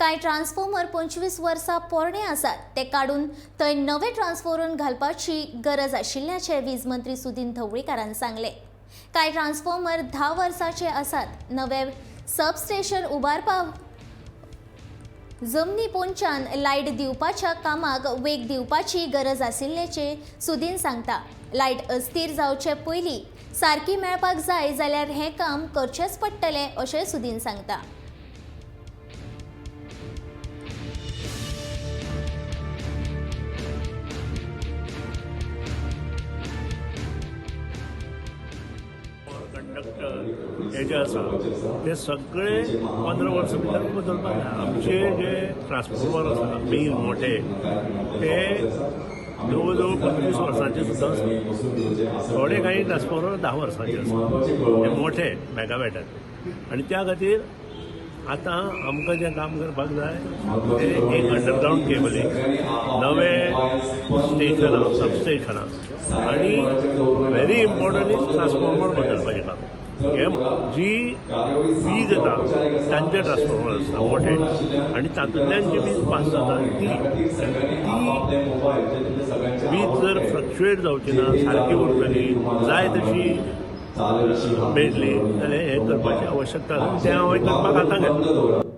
कांय ट्रान्सफॉर्मर 25 वर्सां पोरणे आसात, ते काडून थंय नवे ट्रान्सफॉर्मर घालपाची गरज आशिल्ल्याचें वीज मंत्री सुदिन ढवळीकारान सांगलें. कांय ट्रान्सफॉर्मर 10 वर्सांचे आसात. नवे सबस्टेशन उबारपाक जमनी पोंच्यान लायट दिवपाच्या कामाक वेग दिवपाची गरज आशिल्ल्याचें सुदीन सांगता. लायट अस्थिर जावचे पयलीं सारकी मेळपाक जाय जाल्यार हें काम करचेंच पडटलें, अशें सुदीन सांगता. कंडक्टर हे जे आसा ते सगळे 15 वर्सां भितर बदलपाक जाय. आमचे जे ट्रान्सफॉर्मर आसा मेन मोठे, ते जवळ जवळ 25 वर्सांचे सुद्दां आसा. थोडे काही ट्रान्सफॉर्मर 10 वर्सांचे आसा, ते मोठे मेगावॅटाचे. आनी त्या खातीर आतां आमकां जें काम करपाक जाय तें एक अंडरग्रावंड केबलींग, नवे स्टेशनां, सबस्टेशनां आनी व्हेरी इम्पॉर्टंट is transformer बदलपाचें काम. हे जी वीज येता तांचे ट्रान्सफॉर्मर आसता मोठे आनी तातूंतल्यान जी वीज पास जाता ती ती वीज जर फ्लक्च्युएट जावची ना, सारकी उरतली, जाय तशी मेळटली जाल्यार हें करपाची आवश्यकता आसा. तें हांवें करपाक आतां घेतलां.